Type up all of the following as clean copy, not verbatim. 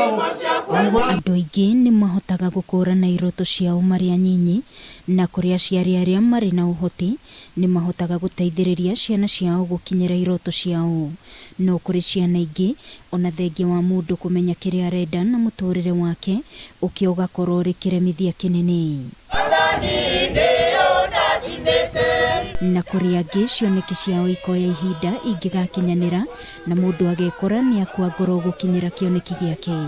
Andũ aingĩ nĩ mahotaga gũkũrana iroto ciao marĩ anyinyi, na kũrĩ aciari arĩa marĩ na ũhoti nĩ mahotaga gũteithĩrĩria ciana ciao gũkinyĩra iroto ciao. No kũrĩ ciana ingĩ, ona thengia wa mũndũ kũmenya kĩrĩa arenda na mũtũrĩre wake, ũkĩa ũgakorwo ũrĩ kĩremithia kĩnene. Na kũrĩ angĩ cioneki ciao ikoya ihinda ingĩgakinyanĩra na mũndũ agekora nĩ akua ngoro gũkinyĩra kĩoneki gĩake.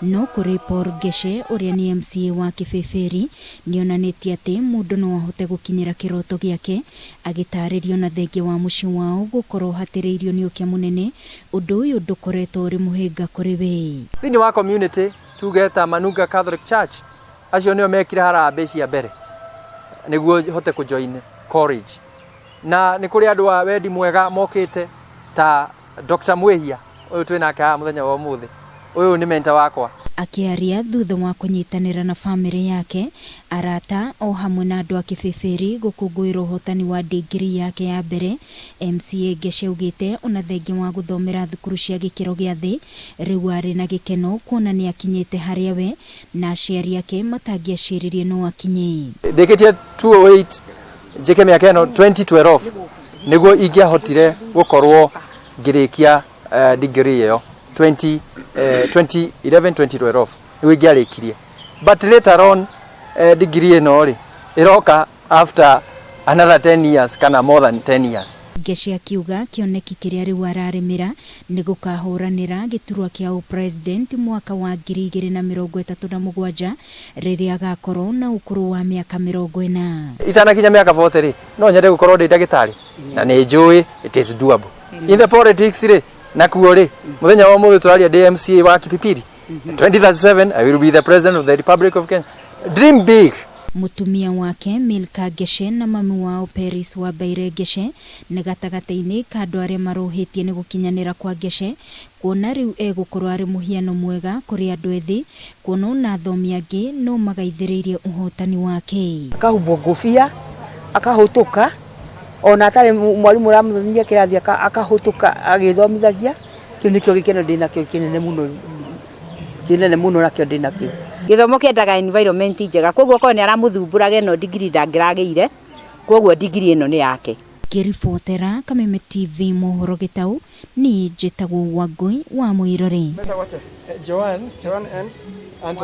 No kũrĩ Paul Ngeshe ũrĩa nĩ MCA wa Kĩbĩbĩri nĩonanĩtie atĩ mũndũ no ahote gũkinyĩra kĩroto gĩake agĩtarĩrio na thengia wa mũciĩ wao gũkorwo hatĩrĩirio nĩ ũkĩa mũnene ũndũ ũyũ ndũkoretwo ũrĩ mũhĩnga kũrĩ we. Thĩinĩ wa community tuge ta Manunga Catholic Church acio nĩo mekire harambee cia mbere nĩguo hote kũ join college, na nĩ kũrĩ andũ a wendi mwega mokĩte ta Dr. Mwĩhia ũyũ twĩ nake haha mũthenya wa ũmũthĩ, ũyũ nĩ mentor wakwa. Akĩaria thutha wa kũnyitanĩra na bamĩrĩ yake, arata o hamwe na andũ a Kĩbĩbĩri gũkũngũĩra ũhotani wa ndingiri yake ya mbere, MCA Ngeshe augĩte ona thengia wa gũthomera thukuru cia gĩkĩro gĩa thĩ, rĩu arĩ na gĩkeno kuona nĩ akinyĩte harĩa we na aciari ake matangĩaciririe no akinye. Ndĩkĩtie 208 njĩke mĩaka ĩno 2012 nĩguo ingĩahotire gũkorwo ngĩrĩkia degree ĩyo 20, 2011 2012 nĩguo ingĩarĩkirie, but later on degree ĩno rĩ ĩroka after another 10 years kana more than 10 years. Ngeshe akiuga kĩoneki kĩrĩa rĩu ararĩmĩra nĩ gũkahũranĩra gĩturwa kĩa ũpresident mwaka wa 2037 rĩrĩa agakorwo na ũkũrũ wa mĩaka 40. Itanakinya mĩaka 40 rĩ, no nyende gũkorwo ndĩ ndagĩtarĩ na nĩ njũĩ it is doable. In the politics rĩ, nakuo rĩ, mũthenya wa ũmũthĩ tũraria ndĩ MCA wa Kipipiri, 2037 I will be the president of the Republic of Kenya. Dream big. Mũtumia wake Milka Ngeshe na mami wao Peris Wambaire Ngeshe nĩ gatagatĩ-inĩ ka andũ arĩa marũhĩtie nĩ gũkinyanĩra kwa Ngeshe kuona rĩu egũkorwo arĩ mũhiano mwega kũrĩ andũ ethĩ kuona ona athomi angĩ no magaithĩrĩirie ũhotani wake. Akahumbwo ngũbia akahũtũka ona atarĩ mwarimũ ũramũthomithia kĩrathi, akahũtũka agĩthomithagia. Kĩu nĩkĩo gĩkeno ndĩnakĩo kĩnene mũno, kĩnene mũno nakĩo ndĩnakĩo. Gĩthomo kĩendaga environment njega, koguo okorwo nĩ aramũthumbũraga ĩno degree ndangĩragĩire, koguo degree ĩno nĩ yake. Ngĩribotera Kameme TV mohoro gĩtaũ, niĩ njĩtagwo Wangũi wa Mũirũrĩ. Joan, Joan and Anthony.